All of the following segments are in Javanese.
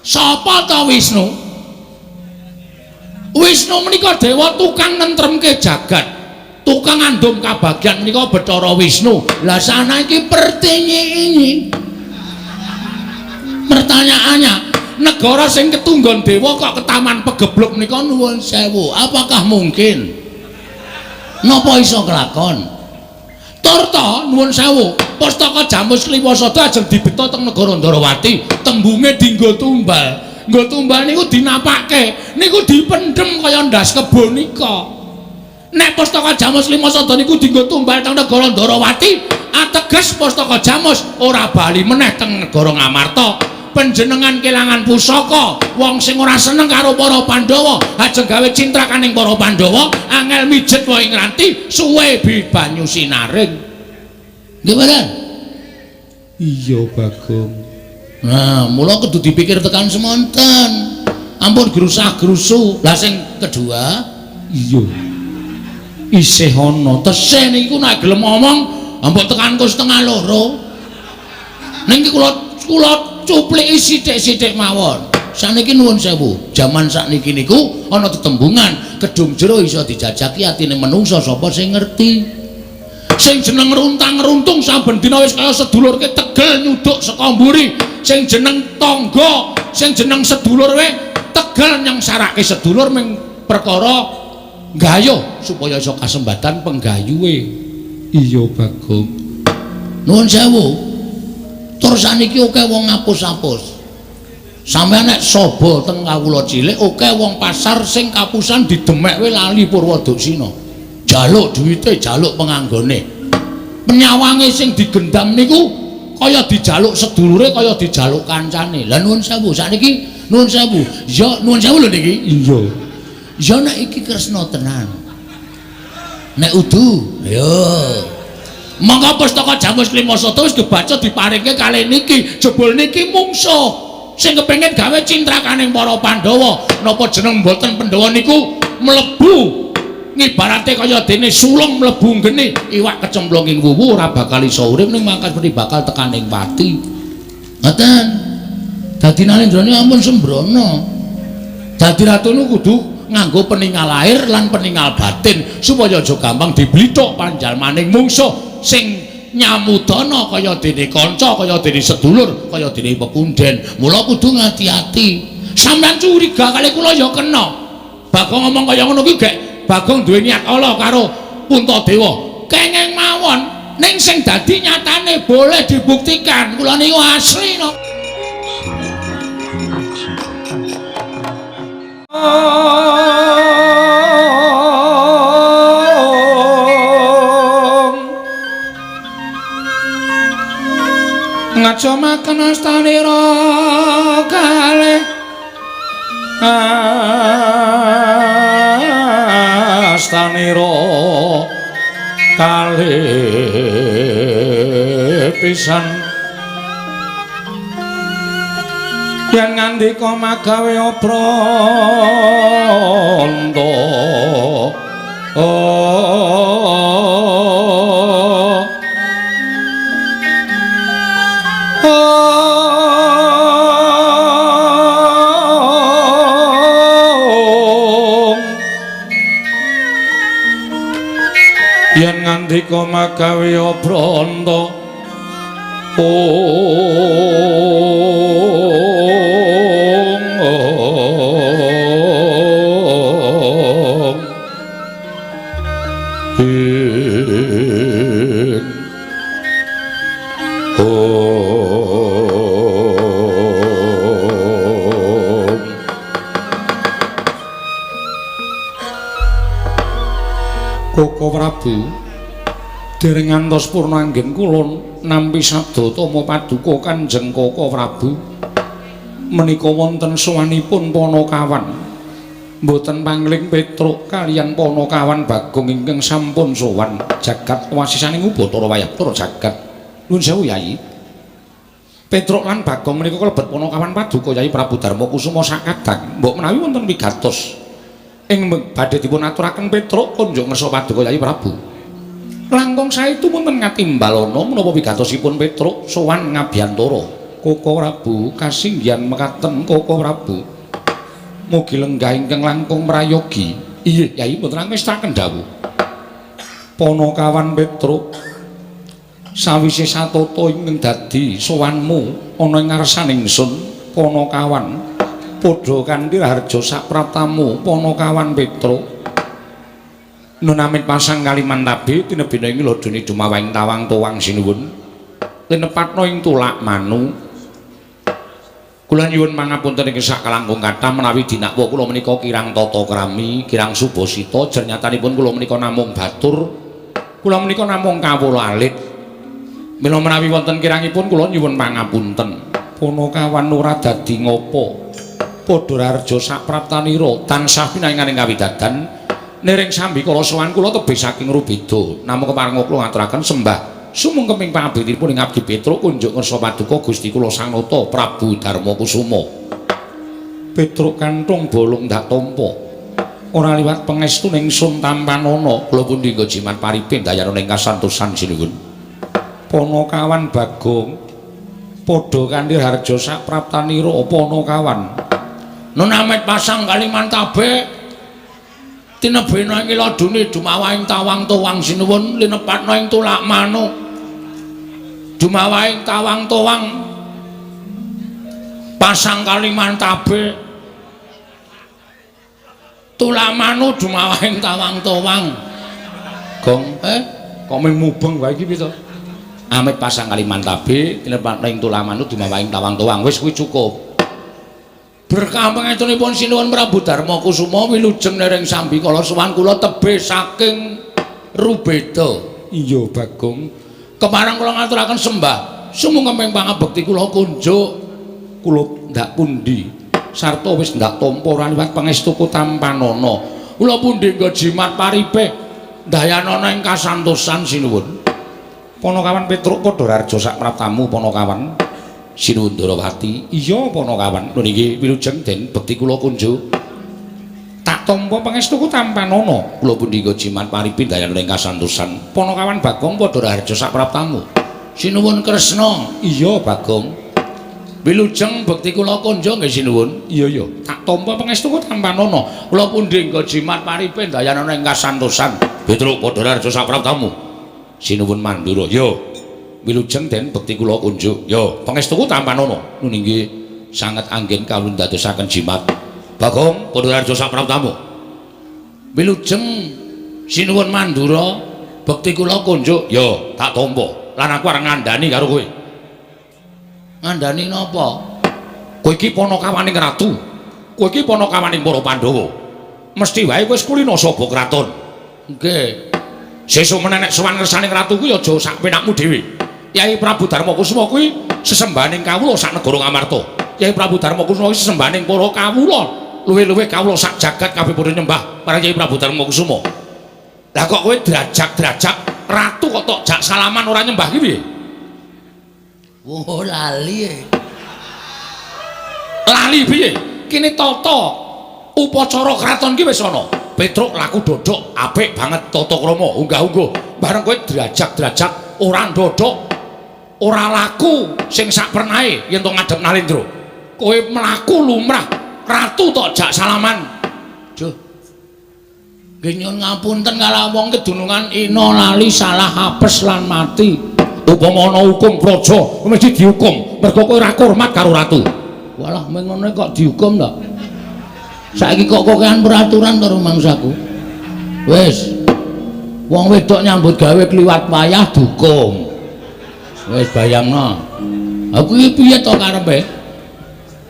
Sapa ta Wisnu? Wisnu menika dewa tukang nentremke jagat, tukang ngandum kabagyan menika Bathara Wisnu. Lah sana iki pertanyaane. Pertanyaannya, negara sing ketunggon dewa kok ketaman pegebluk menika nuwun sewu. Apakah mungkin? Napa iso kelakon? Tur ta nuwun sewu, pustaka Jamus Kliwasada ajeng dibeta teng negara Ndarawati, tembunge dinggo tumbal. Nggo tumbal niku dinapake, niku dipendhem kaya ndas kebo nika. Nek pustaka Jamus Kliwasada niku dinggo tumbal teng negara Ndarawati, ateges pustaka Jamus ora bali meneh teng negara Ngamarta. Panjenengan kelangan pusaka, wong sing ora seneng karo para Pandhawa, ajeng gawe cintrakaning para Pandhawa, angel mijet wae ngranti, suwe bi banyu sinaring. Nggih mboten? Iya, Bagong. Nah, mula kudu dipikir tekan semonten. Ampun grusah-grusu. Lah sing kedua, iya. Isih ana tesih niku nek gelem ngomong, ampun tekan ku 1:30. Ning iki kula cupliki sithik-sithik mawon. Saniki nuwun sewu, jaman sakniki niku ana tetembungan, kedung jero iso dijajaki atine menungsa sapa sing ngerti. Sing jeneng runtang-runtung saben dina wis kaya sedulurke tegel nyuduk saka mburi. Sing jeneng tangga, sing jeneng sedulur we tegel nyengsarake sedulur ming perkara gayuh supaya iso kasembatan penggayuhe. Iya, Bagong. Nuwun sewu. Tur saniki akeh wong ngapus-apus. Sampeyan nek saba teng kawula cilik akeh wong pasar sing kapusan didemek we lali Purwoduksina. Jaluk duwite, jaluk penganggone. Penyawange sing digendam niku kaya dijaluk sedulure, kaya dijaluk kancane. Lah nuwun sewu, sakniki nuwun sewu. Ya nuwun sewu lho niki. Iya. Ya nek iki Kresna tenan. Nek udu, ya. Monggo pustaka Jamus Klimasada wis kebaca diparingke kalih niki, jebul niki mungsuh sing kepengin gawe cintrakaning para Pandhawa. Napa jeneng mboten Pandhawa niku mlebu ngibarate kaya dene sulung mlebu geni, iwak kecemplung ing wuwu ora bakal iso urip ning mangkas mesti bakal tekaning pati. Ngoten. Dadi Nalendrane ampun sembrono. Dadi ratu niku kudu nganggo peningal lahir lan peningal batin supaya aja gampang diblithuk panjalmaning mungsuh sing nyamudana kaya dene kanca, kaya dene sedulur, kaya dene pepunden. Mula kudu ngati-ati. Sampeyan curiga kali kula ya kena. Bagong ngomong kaya ngono kuwi gek Bagong duwe niat ala karo Puntadewa. Kenging mawon, ning sing dadi nyatane boleh dibuktikan. Kula niku asli no. Ngajomaken astanira kalih astanira kalih pisan yen ngandika magawe obranta yen ngandika magawe obranta ong ing ong. Koko Prabu, dereng ngantos purna anggen kula nampi sabda tama paduka Kanjeng Koko Prabu. Menika wonten sowanipun Panakawan. Mboten pangling Petruk kaliyan Panakawan Bagong ingkang sampun sowan jagat wasisaning Ubathara wayah Bathara jagat. Nuwun sewu Yayi. Petruk lan Bagong menika kalebet Panakawan paduka Yayi Prabu Darma Kusuma sakadang. Mbok menawi wonten wigatos ing badhe dipun aturaken Petruk kunjuk ngersa paduka Yayi Prabu. Langkung saestu wonten ngatimbalana menapa wigatosipun Petruk sowan ngabiyantara. Koko Prabu, kasinggihan mekaten Koko Prabu. Mugi lenggah ingkang langkung prayogi. Iya, Yai mboten angestaken dawuh. Panakawan Petruk, sawise satata ingkang dadi sowanmu ana ing ngarsaning ingsun, Panakawan, padha kanthi raharja sapraptamu, Panakawan Petruk. Nun amit pasang kalimantabe tinebina ing lodone dumawahing tawang towang sinuwun. Linepatna ing tulak manu. Kula nyuwun pangapunten ing sakalangkung kathah menawi dinakwa kula menika kirang tata krami, kirang subasita, jernyatanipun kula menika namung batur. Kula menika namung kawula alit. Mila menawi wonten kirangipun kula nyuwun pangapunten. Panakawan ora dadi ngapa. Padha raharja sapraptanira tansah pinanganing kawidadan niring sambikala sowan kula tebih saking Rubeda. Namung kepareng kula ngaturaken sembah sumungkeming pangabektinipun ing abdi Petruk kunjuk ngersa paduka Gusti kula Sang Nata Prabu Darma Kusuma. Petruk kantung bolong ndak tampa. Ora liwat pangestu ning sun tampanana. Kula pundi nggo jimat paripe ndayana ing kasantosan sinuwun. Panakawan Bagong padha kanthi harja sapraptanira Panakawan. Nun amit pasang kalimantabe tinebena ing ladune dumawahing tawang towang sinuwun linepatna ing tulak manu. Dumawahing tawang towang pasang kalimantabe tulak manu dumawahing tawang towang. Gong, kok mung mubeng wae iki piye to? Amit pasang kalimantabe tinepatna ing tulak manu dumawahing tawang towang. Wis kuwi cukup. Berkah pangestunipun Sinuwun Prabu Darma Kusuma wilujeng nering sambikala sowan kula tebih saking Rubeda. Iya, Bagong. Kepareng kula ngaturaken sembah sumungkeming pangabekti kula kunjuk. Kula ndak pundi sarta wis ndak tampa ora liwat pangestuku tampanana. Kula pundi nggo jimat paripe ndayanana ing kasantosan sinuwun. Panakawan Petruk padha raharja sapraptamu Panakawan. Sinuwun Ndarawati. Iya Panakawan. Lho niki wilujeng den bekti kula kunjuk. Tak tampa pangestuku tampanana. Kula pundi nggo jimat paripe ndayanana ing kasantosan. Panakawan Bagong padha raharja sapraptamu. Sinuwun Kresna. Iya Bagong. Wilujeng bekti kula kunjuk nggih sinuwun. Iya iya. Tak tampa pangestuku tampanana. Kula pundi nggo jimat paripe ndayanana ing kasantosan. Petruk padha raharja sapraptamu. Sinuwun Mandura. Yo. Wilujeng den bekti kula kunjuk. Yo, pangestuku tampanana. Nun inggih sanget anggen kawula ndadosaken jimat. Bagong padha raharja sapraptamu. Wilujeng Sinuwun Mandura bekti kula kunjuk. Yo, tak tampa. Lan aku arep ngandani karo kowe. Ngandani napa? Kowe iki panakawaning ratu. Kowe iki panakawaning para Pandhawa. Mesti wae kowe wis kulina saba kraton. Nggih. Sesuk meneh nek sowan ngersaning ratu kuwi aja sak penakmu dhewe. Yai Prabu Darma Kusuma kuwi sesembahaning kawula sak negara Ngamarta. Yai Prabu Darma Kusuma kuwi sesembahaning para kawula. Luwih-luwih kawula sak jagat kabeh padha nyembah marang Yai Prabu Darma Kusuma. Lah kok kowe drajak-drajak ratu kok tok jak salaman ora nyembah ki piye? Oh, lali. Lali piye? Kene tata upacara kraton ki wis ana. Petruk laku dodok apik banget tata krama unggah-ungguh. Bareng kowe drajak-drajak ora ndodok, ora laku sing sak pernahe yen to ngadhep Nalendra. Kowe mlaku lumrah ratu tok jak salaman. Duh. Nggih nyuwun ngapunten kala wong kedunungan ina lali salah apes lan mati. Upama ana hukum praja mesti dihukum mergo kowe ora hormat karo ratu. Walah meng ngono kok dihukum to. Saiki kok kokean peraturan to rumangsaku. Wis. Wong wedok nyambut gawe kliwat wayah dihukum. Wis bayangno. Aku iki piye to karepe?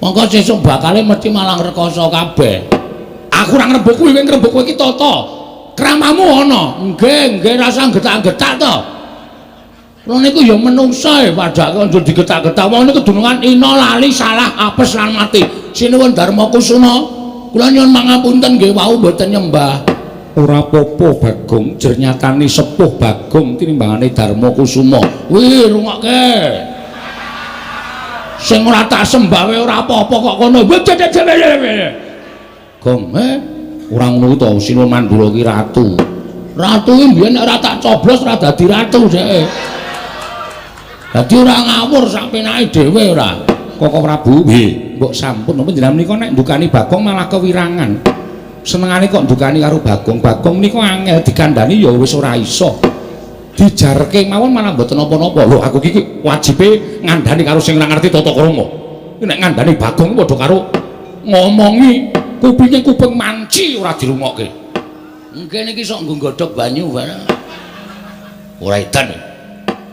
Mongko sesuk bakale mesti malang rekoso kabeh. Aku ora ngrembug kuwi, kowe ngrembug kowe iki tata kramamu ana. Nggih, nggih rasa getak-getak to. Lha niku ya menungsa e padake aja digetak-getak. Wong niku dunungan ina lali salah apes lan mati. Sinuwun Darma Kusuma, kula nyuwun pangapunten nggih wau mboten nyembah. Ora apa-apa Bagong, jernyatane sepuh Bagong tinimbangane Darma Kusuma. Wih, rungokke. Sing ora tak sembah wae ora apa-apa kok kono. Gong, ora ngono to, Sinuwun Mandura ki ratu. Ratu ki mbiyen nek ora tak coblos ora dadi ratu dheke. Dadi ora ngawur sak penake dhewe ora. Koko Prabu, nggih, mbok sampun panjenengan menika nek ndukani Bagong malah kewirangan. Senengane kok ndukani karo Bagong. Bagong menika angel dikandhani ya wis ora iso. Dijarke mawon malah mboten napa-napa. Lho aku iki wajibe ngandhani karo sing ora ngerti tata krama. Nek ngandhani Bagong padha karo ngomongi kupinge kuping manci ora dirungokke. Nggih niki sok nggo godhog banyu barang. Ora edan.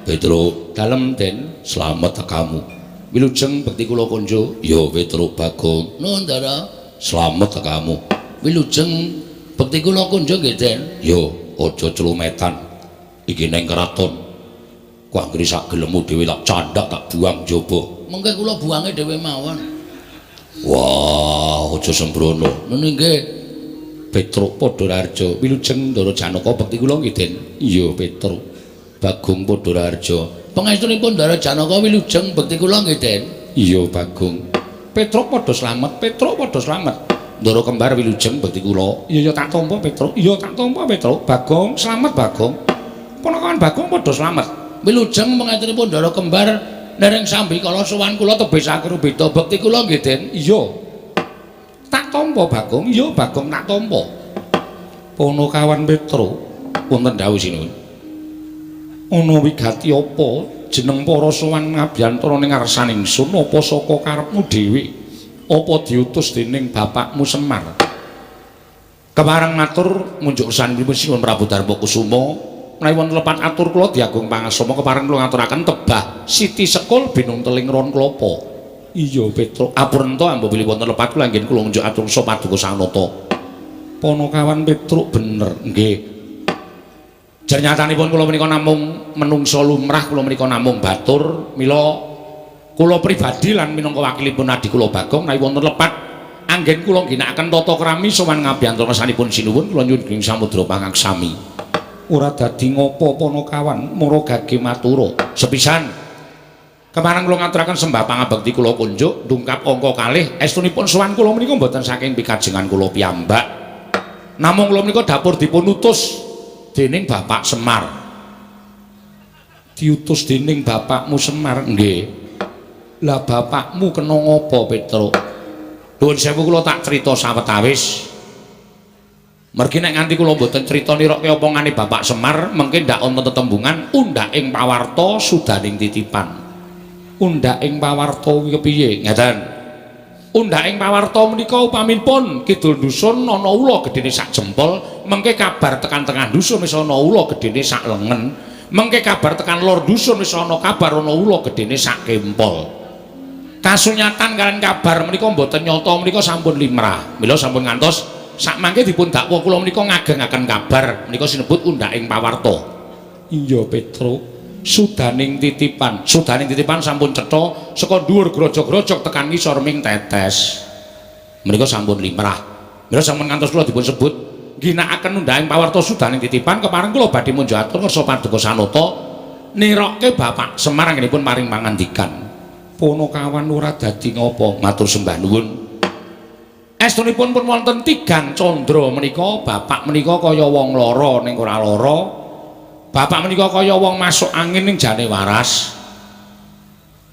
Petruk, dalem Den, slamet kamu. Wilujeng bekti kula konjo. Ya Petruk Bagong. Nuwun Ndara. Slamet kamu. Wilujeng bekti kula konjo nggih Den. Ya aja clometan. Iki neng kraton. Ku anggere sak gelemmu dhewe tak candhak tak buang njaba. Mengke kula buange dhewe mawon. Wah, aja sembrono. Ngono nggih. Petruk Padha Raharja, wilujeng Ndara Janaka bekti kula nggih Den. Iya Petruk. Bagong Padha Raharja. Pangestunipun Ndara Janaka wilujeng bekti kula nggih Den. Iya Bagong. Petruk padha slamet, Petruk padha slamet. Ndara kembar wilujeng bekti kula. Iya ya tak tampa Petruk. Iya tak tampa Petruk. Bagong slamet Bagong. Ponakan Bagong padha slamet. Wilujeng pangestunipun Ndara kembar nereng sambikala sowan kula tebih saking beda bekti kula nggih Den. Iya. Tak tampa Bagong. Iya Bagong tak tampa. Ponokawan Petruk wonten dawuh sinuwun. Ana wigati apa jeneng para sowan ngabiyantara ning ngarsan ingsun apa saka karepmu dhewe apa diutus dening bapakmu Semar? Kepareng matur munjuk kesanipun Sinuwun Prabu Darma Kusuma menawi wonten lepat atur kula diagung pangasama kepareng kula ngaturaken tebah siti sekul binung teling ron klapa. Iya Petruk, apurenta ambo bilih wonten lepat kula anggen kula ngunjuk atur sa paduka Sang Nata. Ponokawan Petruk bener nggih. Jernyatanipun kula menika namung menungsa lumrah, kula menika namung batur, mila kula pribadi lan minangka wakilipun adi kula Bagong menawi wonten lepat anggen kula ngginakaken tata krami sowan ngabiyantara ngersanipun sinuwun kula nyuwun ing samudra pangaksami. Ora dadi ngopo Ponokawan mara gage matura. Sepisan kemarang kula ngaturaken sembah pangabekti kula kunjuk ndungkap angka kalih estunipun sowan kula menika mboten saking pikajengan kula piyambak. Namung kula menika dapur dipun utus dening Bapak Semar. Diutus dening bapakmu Semar? Nggih. Lah bapakmu kena ngopo Petruk? Nuwun sewu kula tak crita sawetawis. Mergi nek nganti kula mboten crita nirokke opongane Bapak Semar, mengke ndak wonten tetembungan undhak ing pawarta sudaning titipan. Undhak ing pawarta kuwi kepiye? Ngeten. Undhak ing pawarta menika upaminipun kidul dusun ana ula gedene sak jempol, mengke kabar tekan tengah dusun wis ana ula gedene sak lengen, mengke kabar tekan lor dusun wis ana kabar ana ula gedene sak kempol. Kasunyatan kalian kabar menika mboten nyata menika sampun limrah. Mila sampun ngantos sakmangke dipun dakwa kula menika ngagengaken kabar menika sinebut undhak ing pawarta. Iya Petruk, sudaning titipan, sudaning titipan sampun cetha saka dhuwur grojog-grojog tekan ngisor ming tetes. Menika sampun limrah. Mila sampun ngantos kula dipun sebut ngginakaken undhak ing pawarta sudaning titipan kepareng kula badhe munjuk atur ngersa paduka Sanata nirokke Bapak Semar anggenipun paring pangandikan. Ponokawan ora dadi ngopo matur sembah nuwun. Estunipun pun wonten tigang candra menika bapak menika kaya wong lara ning ora lara. Bapak menika kaya wong masuk angin ning jane waras.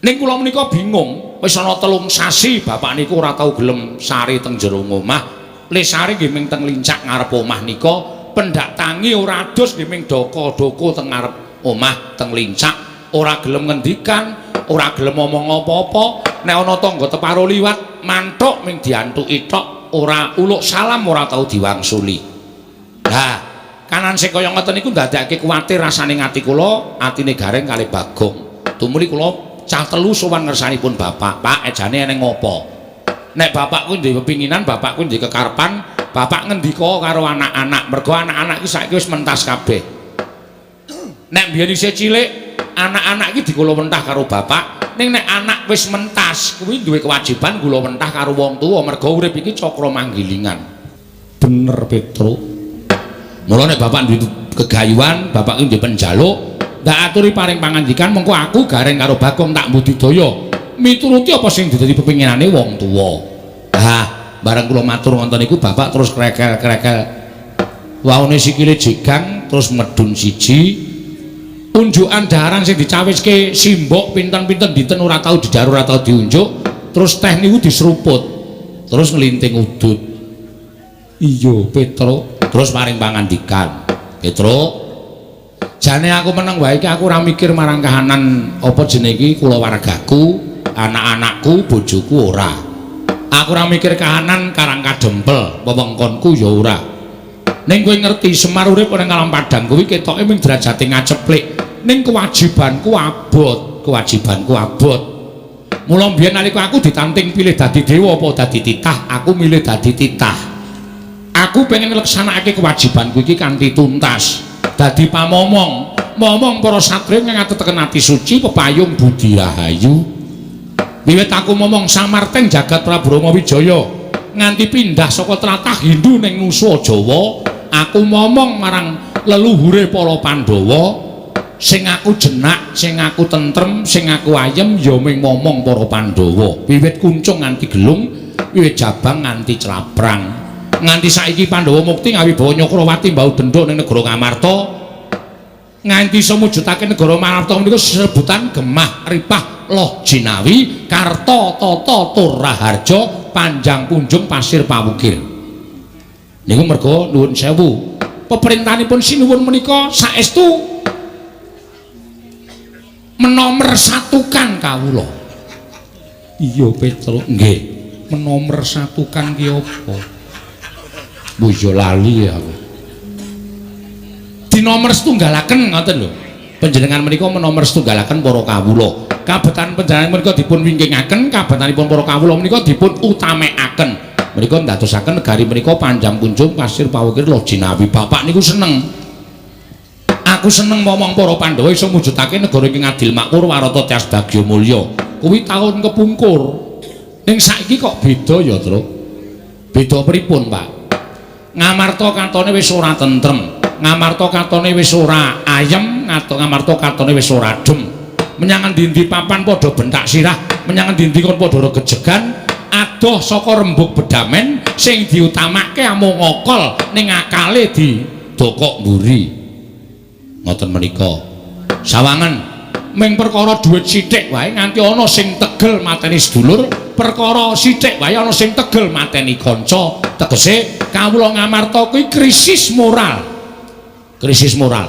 Ning kula menika bingung, wis ana 3 sasi bapak niku ora tau gelem sare teng jero omah. Le sare nggih ming teng lincak ngarep omah nika, pendak tangi ora adus nggih ming doko-doko teng ngarep omah teng lincak, ora gelem ngendikan, ora gelem ngomong apa-apa. Nek ana tangga teparo liwat manthuk ming diantuki tok, ora uluk salam ora tau diwangsuli. Lah, kanan sing kaya ngoten niku ndadekake kuwatir rasane ati kula, atine Gareng kalih Bagong. Tumuli kula cah telu sowan ngersanipun bapak. Pak, ejane eneng ngopo? Nek bapakku duwe pepinginan, bapakku duwe kekarepan, bapak ngendika karo anak-anak. Mergo anak-anak iki saiki wis mentas kabeh. Nek biyen isih cilik, anak-anak iki dikula mentah karo bapak. Ning nek anak wis mentas, kuwi duwe kewajiban kula mentah karo wong tuwa mergo urip iki cakra manggilingan. Bener Petruk. Mula nek bapak duwe kegayuhan, bapak iki duwe penjaluk, ndak aturi paring pangandikan mengko aku Gareng karo Bagong tak budidaya mituruti apa sing dadi pepinginane wong tuwa. Ah, bareng kula matur ngoten niku bapak terus krekel-krekel. Waune sikile jegang terus medun siji. Unjukan daharan sing dicawiske simbok pinten-pinten dinten ora tau dijar, ora tau diunjuk, terus teh niku diseruput. Terus nglinting udut. Iya, Petruk, terus paring pangandikan. Petruk, jane aku meneng wae iki aku ora mikir marang kahanan apa jenenge iki kulawargaku, anak-anakku, bojoku ora. Aku ora mikir kahanan Karang Kadempel, wewengkonku ya ora. Ning kowe ngerti Semar urip ning alam padang kuwi ketoke mung derajate ngaceplik. Ning kewajibanku abot, kewajibanku abot. Mula mbiyen nalika aku ditanting pilih dadi dewa apa dadi titah, aku milih dadi titah. Aku pengen ngleksanakake kewajibanku iki kanthi tuntas. Dadi pamomong, momong para satriya ingkang ateteken ati suci pepayung budi rahayu. Wiwit aku momong samarteng jagat Prabu Rama Wijaya nganti pindah saka tlatah Hindu ning Nusa Jawa, aku momong marang leluhure para Pandhawa sing aku jenak, sing aku tentrem, sing aku ayem ya ming momong para Pandhawa. Wiwit kuncung nganti gelung, wiwit jabang nganti claprang. Nganti saiki Pandhawa mukti ngawibawa Nyakrawati mbau dendha ning negara Ngamarta. Nganti iso mujudake negara Ngamarta menika sebutan Gemah Ripah Loh Jinawi Karta Tata Tur Raharja Panjang Punjung Pasir Pawukir. Niku merga nuwun sewu. Peperintahanipun sinuwun menika saestu menomersatukan kawula. Iya, Petruk. Nggih. Menomersatukan ki apa? Iya lali aku. Dinomer setunggalaken ngoten lho. Panjenengan menika menomer setunggalaken para kawula. Kabetan panjenengan menika dipun wingkingaken, kabetanipun para kawula menika dipun utamekaken. Menika ndadosaken negari menika panjang punjung pasir pawukir Loh Jinawi. Bapak niku seneng. Aku seneng momong para Pandhawa iso mujudake negara iki ngadil makmur warata tias bagya mulya. Kuwi taun kepungkur. Ning saiki kok beda ya, Truk? Beda pripun, Pak? Ngamarta katone wis ora tentrem. Ngamarta katone wis ora ayem, Ngamarta katone wis ora adem. Menyang endi-endi papan padha bentak sirah, menyang endi-endi kon padha regejegan, adoh saka rembug bedamen sing diutamake amung ngokol ning akale didokok mburi. Ngoten menika. Sawangen ming perkara dhuwit sithik wae nganti ana sing tegel mateni sedulur, perkara sithik wae ana sing tegel mateni kanca. Tegese kawula Ngamarta kuwi krisis moral. Krisis moral.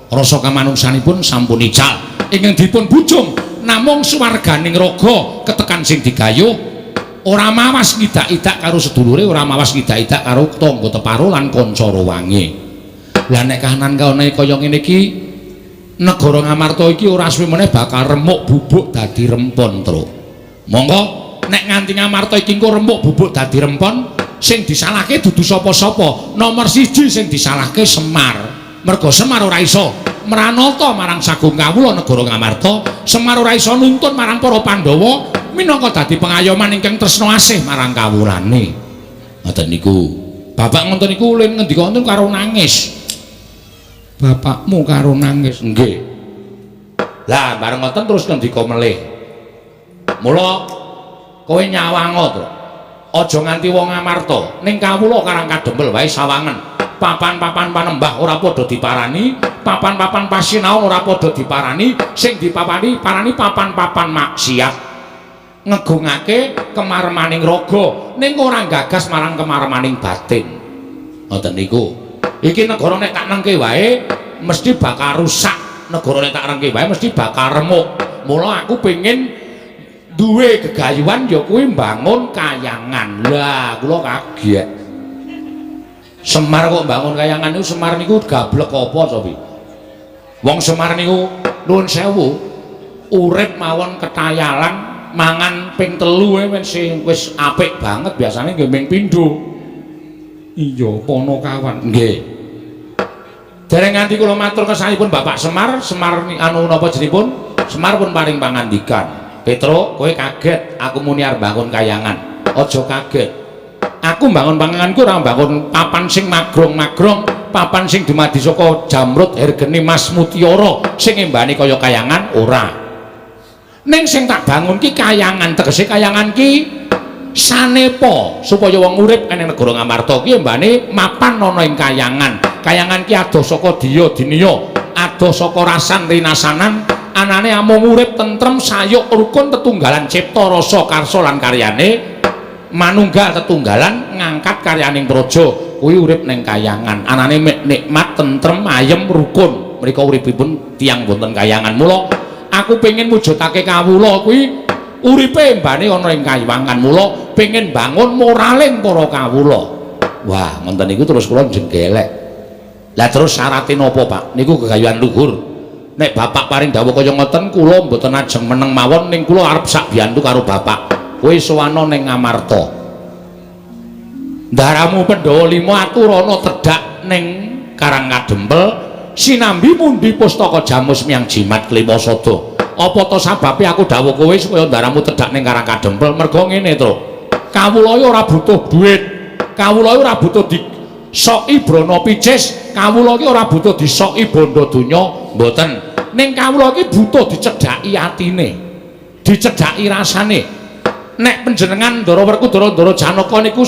Rasa kamanungsanipun sampun ical. Ingkang dipun bujung namung swarganing raga ketekan sing digayuh, ora mawas ngidak-idak karo sedulure, ora mawas ngidak-idak karo tangga teparo lan kanca rewange. Lah nek kahanan kaone kaya ngene iki, negara Ngamarta iki ora suwe meneh bakal remuk bubuk dadi rempon, Truk. Monggo nek nganti Ngamarta iki engko remuk bubuk dadi rempon, sing disalahke dudu sapa-sapa. Nomor siji sing disalahke Semar. Merga Semar ora iso mranata marang sagung kawula negara Ngamarta, Semar ora iso nuntun marang para Pandhawa minangka dadi pengayoman ingkang tresna asih marang kawulane. Ngoten niku. Bapak ngoten niku ulin ngendika wonten karo nangis. Bapakmu karo nangis? Nggih. Lah bareng ngoten terus ngendika melih. Mula kowe nyawanga to. Aja nganti wong Ngamarta ning kawula Karang Kadempel wae sawangen. Papan-papan panembah ora padha diparani, papan-papan pasinaon ora padha diparani, sing dipapani parani papan-papan maksiat. Ngegungake kemaremaning raga ning ora gagas marang kemaremaning batin. Ngoten niku. Iki negara nek tak nengke wae mesti bakal rusak. Negara nek tak rengke wae mesti bakal remuk. Mula aku pengen duwe gegayuhan ya kuwi mbangun kayangan. Lah kula kaget. Semar kok mbangun kayangan niku, Semar niku gablek apa to pi? Wong Semar niku nuwun sewu urip mawon ketayalan mangan ping 3 wis wis apik banget, biasane nggih ming pindho. Iya, Panakawan. Nggih. Dereng nganti kula matur kesanipun Bapak Semar, Semar anu napa jenipun? Semar pun paring pangandikan. Petruk, kowe kaget aku muni arep bangun kayangan. Aja kaget. Aku mbangun panganganku ora mbangun papan sing magrong-magrong, papan sing dumadi saka jamrut hergeni mas mutiara sing embane kaya kayangan ora. Ning sing tak bangun ki kayangan, tegese kayangan ki sanepa supaya wong urip ning negara Ngamarta ki embane mapan ana ing kayangan. Kayangan ki adoh saka diya diniya, Adoh saka rasan rinasanan, anane amung urip tentrem sayuk rukun tetunggalan cipta rasa karsa lan karyane manunggal tetunggalan ngangkat karyaning praja. Kuwi urip ning kayangan, anane mek nikmat tentrem ayem rukun. Mriko uripipun tiyang wonten kayangan. Mula aku pengin mujudake kawula kuwi uripe mbane ana ing kayangan. Mula pengin bangun moraling para kawula. Wah, ngoten niku terus kula jenggelek. Lah terus syarate napa, Pak? Niku gegayuhan luhur. Nek bapak paring dawuh kaya ngoten kula mboten ajeng meneng mawon, ning kula arep sak biyantu karo bapak. Kowe sowana ning Ngamarta. Ndaramu Pandhawa 5 aturana tedhak ning Karang Kadempel sinambi mundi pustaka Jamus Miang Jimat Klima Sada. Apa to sababe aku dawuh kowe supaya ndaramu tedhak ning Karang Kadempel? Mergo ngene, Truk. Kawula ora butuh duit. Kawula ora butuh disoki brana picis. Kawula iki ora butuh disoki bondo donya, mboten. Ning kawula iki butuh dicedhaki atine. Dicedhaki rasane. Nek panjenengan Ndara Werkudara Ndara Janaka niku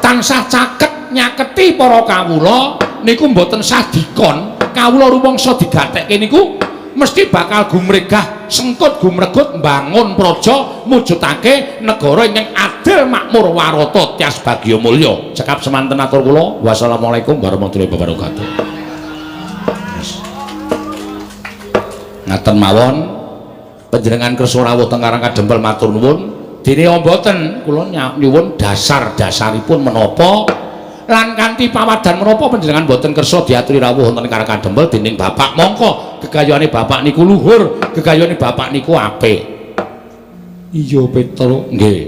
tansah caket nyaketi para kawula niku mboten sah dikon, kawula rumangsa digatekke niku mesti bakal gumregah sengkut gumregut mbangun praja mujudake negara ingkang adil makmur warata tias bagya mulya. Cekap semanten atur kula. Wassalamualaikum warahmatullahi wabarakatuh. Ngaten mawon panjenengan kersa rawuh teng Karang Kadempel matur nuwun. Dene mboten kula nyuwun dasar-dasaripun menapa lan kanthi pawadan menapa panjenengan mboten kersa diaturi rawuh wonten Karang Kadempel dening bapak. Mongko gegayuhane bapak niku luhur, gegayuhane bapak niku apik. Iya, Petruk. Nggih.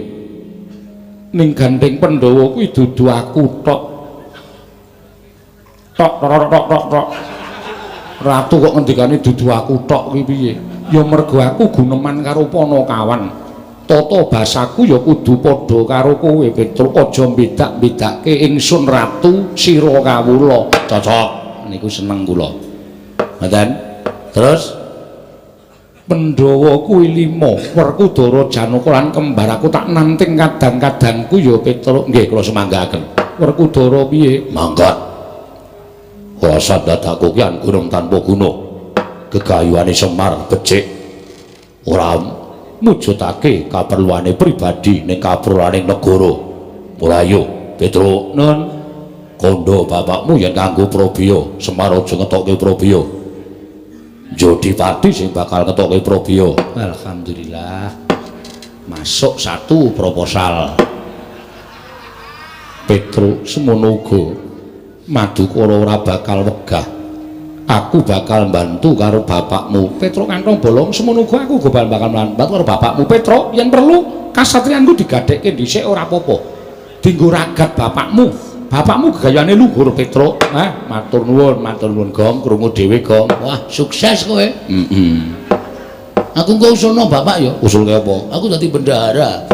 Ning gandeng Pandhawa kuwi dudu aku tok. Tok tok tok tok tok. Ratu kok ngendikane dudu aku tok kuwi piye? Ya mergo aku guneman karo Panakawan. Tata basaku ya kudu padha karo kowe, Petruk. Aja mbedak-bedake ingsun ratu sira kawula. Cocok. Niku seneng kula. Ngoten. Terus Pandhawa kuwi 5, Werkudara Janaka lan kembar aku tak nanting kadang-kadangku ya, Petruk. Nggih, kula semanggaaken. Werkudara piye? Mangkat. Rasa dadaku ki gunung tanpa guna. Gegayuhane Semar becik. Ora mujudake kaperluane pribadi ning kaperluane negara. Ora yo, Petruk. Nun. Kandha bapakmu yen kanggo probaya, Semar aja ngetokke probaya. Jodipati sing bakal ngetokke probaya. Alhamdulillah. Masuk satu proposal. Petruk semono uga. Madukara ora bakal wegah. Aku bakal bantu karo bapakmu. Petruk kantong bolong semono uga aku uga bakal bantu karo bapakmu. Petruk, yen perlu kasatriyanku digadhekke dhisik ora apa-apa. Dinggo ragat bapakmu. Bapakmu gegayane luhur, Petruk. Hah, matur nuwun Gong, krungu dhewe Gong. Wah, sukses kowe. Heeh. Aku engko usulno bapak ya. Usulke apa? Aku dadi bendahara.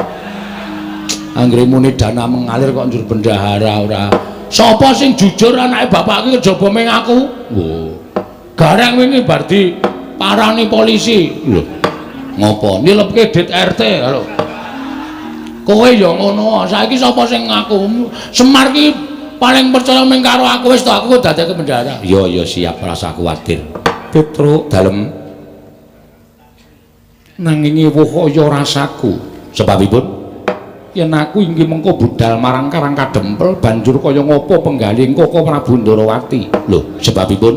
Anggere muni dana mengalir kok njur bendahara ora. Sapa sing jujur anake bapak iki kejaba ming aku? Wo. Gareng wingi bar diparani polisi. Lho. Ngopo? Nilepke dit RT lho. Kowe ya ngono. Saiki sapa sing ngaku? Semar ki paling percaya ming karo aku, wis to aku dadeke bendahara. Iya ya siap, rasa kuwatir. Petruk dalem nanging ewuh kaya rasaku. Sebabipun yen aku inggih mengko budal marang Karang Kadempel banjur kaya ngopo penggalih Koko Prabu Ndarawati. Lho, sebabipun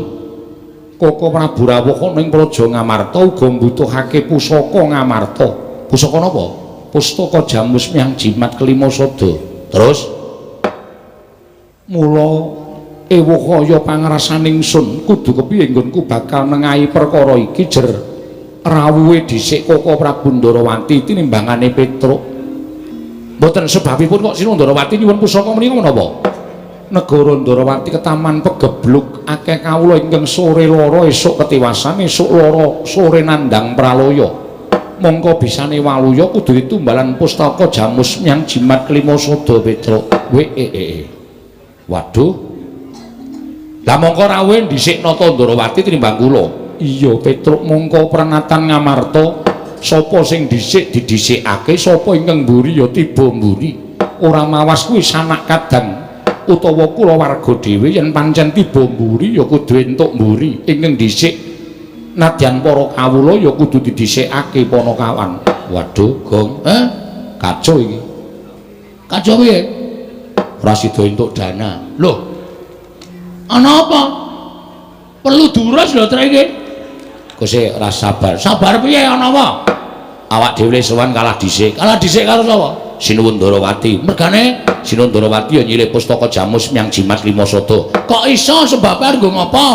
Koko Prabu rawuh ana ing Praja Ngamarta uga mbutuhake pusaka Ngamarta. Pusaka napa? Pustaka Jamus Miang Jimat Kelima Sada. Terus mula ewuh kaya pangrasaning sun kudu kepiye nggonku bakal nengahi perkara iki jer rawuhe dhisik Koko Prabu Ndarawati tinimbangane Petruk. Mboten sebabipun kok Sira Ndarawati nyuwun pusaka menika menapa? Negara Ndarawati ketaman pegebluk akeh kawula ingkang sore lara esuk ketiwasan, esuk lara sore nandhang pralaya. Mongko bisane waluya kudu ditumbalan pustaka Jamus Miang Jimat Kelima Sada, Petruk. We. Waduh. Lah mongko rawuhe dhisik Nata Ndarawati tinimbang kula. Iya, Petruk, mongko prenatan Ngamarta sapa sing dhisik didhisikake, sapa ingkang mburi ya tiba mburi. Ora mawas kuwi sanak kadang utawa kula warga dhewe, yen pancen tiba mburi ya kudu entuk mburi. Ingkang dhisik Nadyan para kawula ya kudu didhisikake Panakawan. Waduh, Gong. Eh? Kacau iki. Kacau piye? Ora sida entuk dana. Loh. Ana apa? Perlu diurus lho trek iki. Kose ora sabar. Sabar piye ana apa? Awak dhewe sowan kalah dhisik. Kalah dhisik karo sapa? Sinuwun Ndarawati. Mergane Sinuwun Ndarawati ya nyilih pustaka Jamus Myang Jimat Lima Sada. Kok iso sebabe arep nggo ngapa?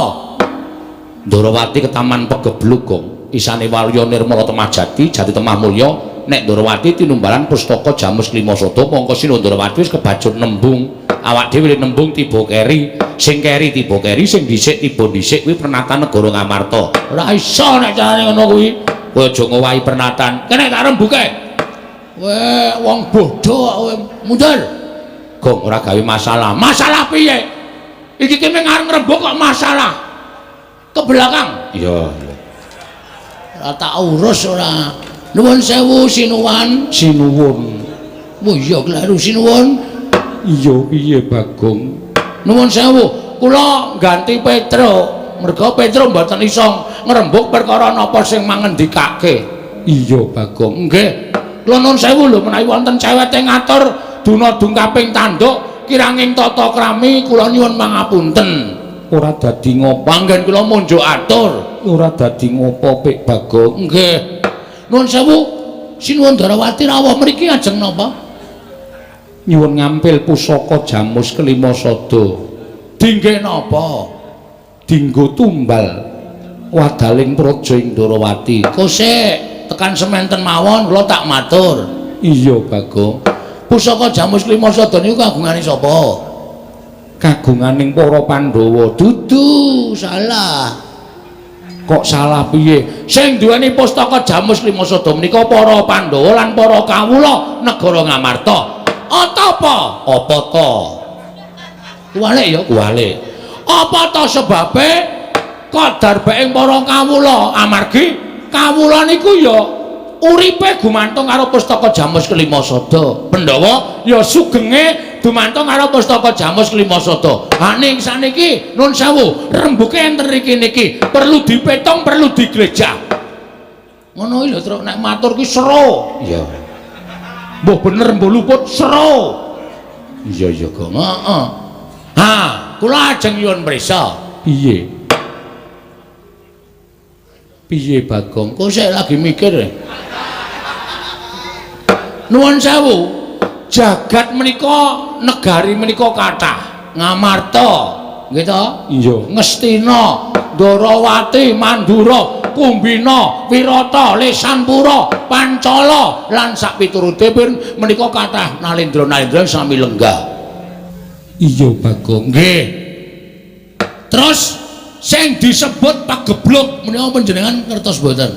Ndarawati ketaman pegebluk, Gong. Isane Warya Nirmala Temah Jati, Jati Temah Mulya. Nek Ndarawati tinumbalan pustaka Jamus Lima Sada, mongko Sinuwun Ndarawati wis kebacut nembung. Awak dhewe nembung tiba keri, sing keri tiba keri, sing dhisik tiba dhisik kuwi pernatan negara Ngamarta. Ora iso nek carane ngono kuwi. Kowe aja ngowahi pernatan. Kene tak rembuke. Kowe wong bodho kok kowe. Mundur. Gong, ora gawe masalah. Masalah piye? Iki ki mung arep ngrembug kok masalah. Ke belakang. Iya, iya. Ora tak urus ora. Nuwun sewu sinuwun. Sinuwun. Oh iya kleru sinuwun. Iya piye Bagong? Nuwun sewu, kula ganti Petro. Merga Petro mboten iso ngrembug perkara napa sing mangendikake. Iya Bagong. Nggih. Kula nuwun sewu lho menawi wonten cewete ngatur duna dungkaping tanduk kiranging tata krami kula nyuwun mangapunten. Ora dadi ngopo. Panggen kula munjuk atur. Ora dadi ngopo Pik Bagong. Nggih. Nuwun sewu, Sinuwun Ndarawati rawuh mriki ajeng napa? Nyuwun ngampil pusaka Jamus Kelima Sada. Dingge napa? Dinggo tumbal wadaling praja ing Ndarawati. Kosek tekan sementen mawon kula tak matur. Iya Bagong. Pusaka Jamus Kelima Sada niku kagungane sapa? Kagunganing para Pandhawa. Dudu, salah. Kok salah piye? Sing duweni pustaka Jamus Lima Sada menika para Pandhawa lan para kawula negara Ngamarta. Apa? Apa ta? Kuwalik ya, kuwalik. Apa ta sebabe kok darbeking para kawula? Amargi kawula niku ya uripe gumantung karo pustaka Jamus Kelima Sada. Pandhawa ya sugenge dumantung karo pustaka Jamus Kelima Sada. Ha ning saniki nun sewu, rembuke enten riki niki perlu dipetung, perlu diglejah. Ngono iki lho, Truk, nek matur ki sero. Iya. Mbuh bener mbuh luput sero. Iya iya Gong. Heeh. Ha, kula ajeng nyuwun prisa. Piye? Piye Bagong? Kok sik lagi mikir. Nuwun sewu, jagat menika negari menika kathah. Ngamarta, nggih to? Iya. Ngastina, Ndarawati, Mandura, Kumbina, Wirata, Lesanpura, Pancala lan sakpiturute menika kathah nalendra-nalendra sami lenggah. Iya Bagong. Nggih. Terus sing disebut pagebluk menika panjenengan ngertos mboten?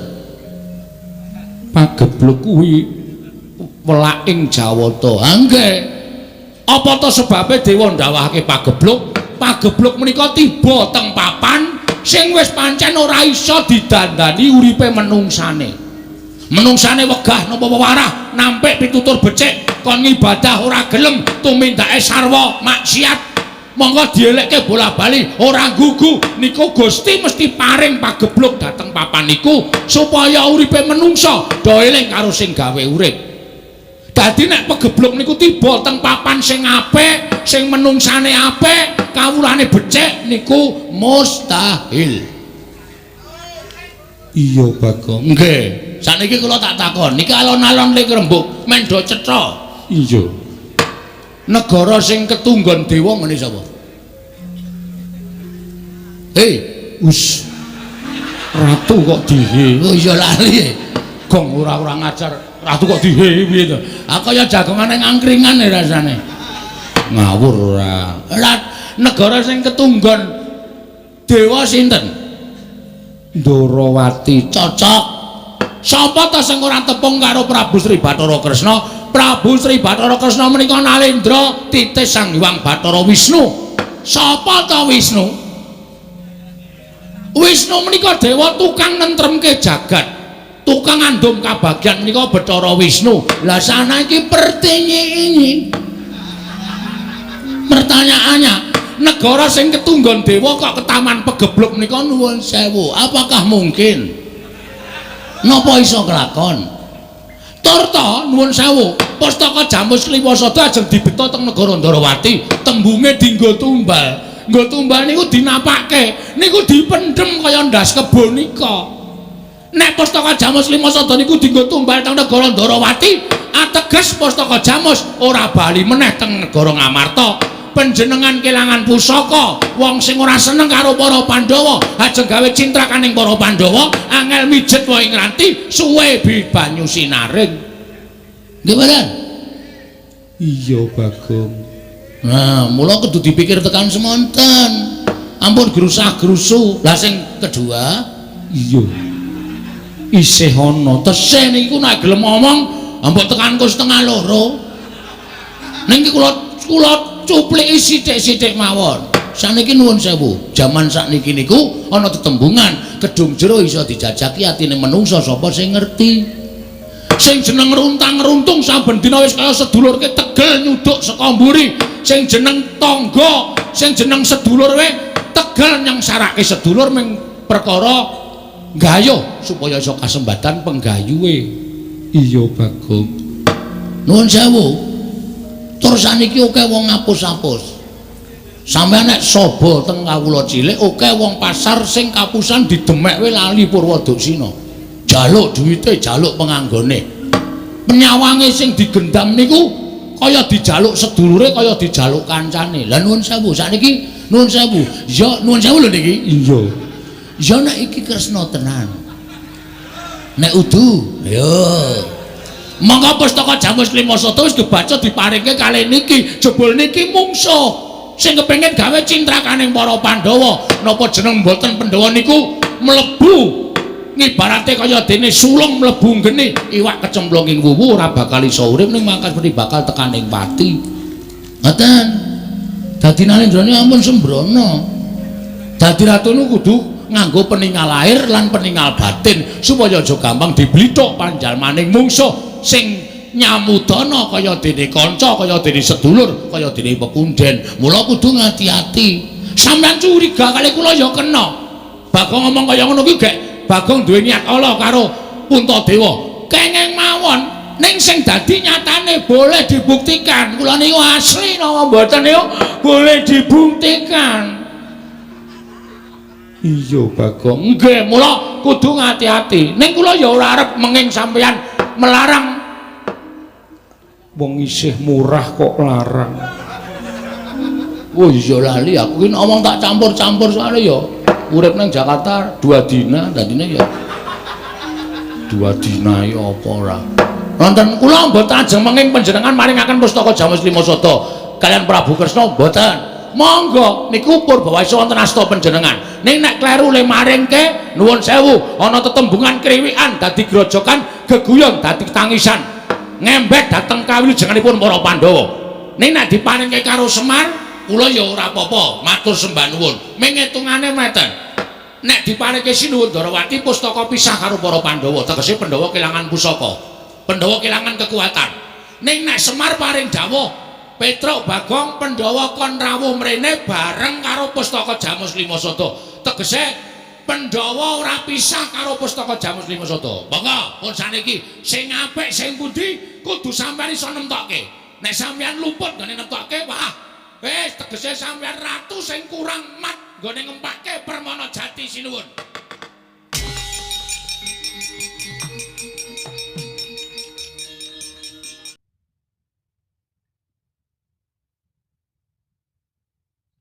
Pagebluk kuwi welaking Jawata. Ha nggih. Apa ta sebabe dewa ndawahake pagebluk? Pagebluk menika tiba teng papan sing wis pancen ora iso didandani uripe menungsane. Menungsane wegah napa wewarah, nampik pitutur becik, kon ngibadah ora gelem, tumindake sarwa maksiat. Monggo dielekke bola-bali ora gugu niku Gusti mesti paring pagebluk dhateng papan niku supaya uripe menungsa do eling karo sing gawe urip. Dadi nek pegebluk niku tiba teng papan sing apik, sing menungsane apik, kawulane becik niku mustahil. Iya Bagong. Nggih. Sakniki kula tak takon, niki alon-alon lik rembug mendo cetha. Iya. Negara sing ketunggon dewa ngene sapa? Hei, us. Ratu kok dihe. Oh iya lali. Gong ora-ora ngajar. Ratu kok dihe piye to? Ah kaya jagongane ngangkringan rasane. Ngawur ora. Negara sing ketunggon dewa sinten? Ndarawati. Cocok. Sapa ta sing ora tepung karo Prabu Sri Bathara Kresna? Prabu Sri Bathara Kresna menika nalendra titis Sang Hyang Bathara Wisnu. Sapa ta Wisnu? Wisnu menika dewa tukang nentremke jagat, tukang ngandum kabagyan menika Bathara Wisnu. Lah sana iki pertanyaannya, negara Negara sing ketunggon dewa kok ketaman pegebluk menika nuwun sewu. Apakah mungkin? Napa iso kelakon? Turta nuwun sewu, pustaka Jamus Kliwasada ajeng dibeta teng negara Ndarawati, tembunge dinggo tumbal. Nggo tumbal niku dinapake, niku dipendhem kaya ndas kebo nika. Nek pustaka Jamus Kliwasada niku dinggo tumbal teng negara Ndarawati, ateges pustaka Jamus ora bali meneh teng negara Ngamarta. Panjenengan kelangan pusaka, wong sing ora seneng karo para Pandhawa, ajeng gawe cintrakaning para Pandhawa, angel mijet wae ngranti, suwe bi banyu sinaring. Nggih mboten? Iya, Bagong. Nah, mula kudu dipikir tekan semonten. Ampun grusah-grusu. Lah sing kedua, iya. Isih ana tesih niku nek gelem ngomong, mbok tekan ku 1:30. Ning iki kula kula cupliki sithik-sithik mawon. Saniki nuwun sewu, jaman sakniki niku ana tetembungan, kedung jero iso dijajaki atine menungsa sapa sing ngerti. Sing jeneng runtang-runtung saben dina wis kaya sedulurke tegel nyuduk saka mburi. Sing jeneng tangga, sing jeneng sedulur we tegel nyengsarake sedulur ming perkara gayuh supaya iso kasembatan penggayuhe. Iya, Bagong. Nuwun sewu. Terus saniki akeh wong ngapus-apus. Sampeyan nek saba teng kawula cilik akeh wong pasar sing kapusan didemek we lali Purwoduksina. Jaluk duwite, jaluk penganggone. Penyawange sing digendam niku kaya dijaluk sedulure, kaya dijaluk kancane. Lah nuwun sewu, sakniki nuwun sewu. Ya nuwun sewu lho niki. Iya. Ya nek iki Kresna tenan. Nek udu, ayo. Monggo pustaka Jamus Klimasada wis kebaca diparingke kalih niki. Jebul niki mungsuh sing kepengin gawe cintrakaning para Pandhawa. Napa jeneng mboten Pandhawa niku mlebu ngibarate kaya dene sulung mlebu geni, iwak kecemplung ing wuwu ora bakal iso urip ning mangkas mesti bakal tekaning pati. Ngoten. Dadi Nalendrane ampun sembrono. Dadi ratu niku kudu nganggo peningal lahir lan peningal batin supaya aja gampang diblithuk panjalmaning mungsuh sing nyamudana kaya dene kanca, kaya dene sedulur, kaya dene pepunden. Mula kudu ngati-ati. Sampeyan curiga kali kula ya kena. Bagong ngomong kaya ngono kuwi gek Bagong duwe niat ala karo Puntadewa. Kenging mawon ning sing dadi nyatane boleh dibuktikan. Kula niku asli napa mboten niku boleh dibuktikan. Iya, Bagong. Nggih, mula kudu ngati-ati. Ning kula ya ora arep menging sampeyan melarang. Wong isih murah kok larang. Oh iya lali aku ki ngomong tak campur-campur soalnya ya urip nang Jakarta 2 dina dadine ya 2 dina ya apa ora. Wonten kula mboten ajeng menging panjenengan maringaken pustaka Jamus Klimasada kalian Prabu Kresna mboten. Monggo niku purbawaisa wonten asta panjenengan. Ning nek kleru le maringke nuwun sewu ana tetembungan kriwikan dadi grojokan geguyon dadi tangisan. Ngembek dhateng kawilujenganipun para Pandhawa. Ning nek diparingke karo Semar kula ya ora apa-apa, matur sembah nuwun. Ming ngitungane meten. Nek diparingke Sinuwun Ndarawati pustaka pisah karo para Pandhawa, tegese Pandhawa kelangan pusaka. Pandhawa kelangan kekuatan. Ning nek Semar paring dawuh Petruk Bagong Pandhawa kon rawuh mrene bareng karo pustaka Jamus Klimasada. Tegese Pandhawa ora pisah karo pustaka Jamus Klimasada. Monggo pun saniki sing apik sing pundi kudu sampeyan iso nemtokke. Nek sampeyan luput nggone nemtokke, wah wis tegese sampeyan ratu sing kurang mat nggone ngempake Permana Jati Sinuwun.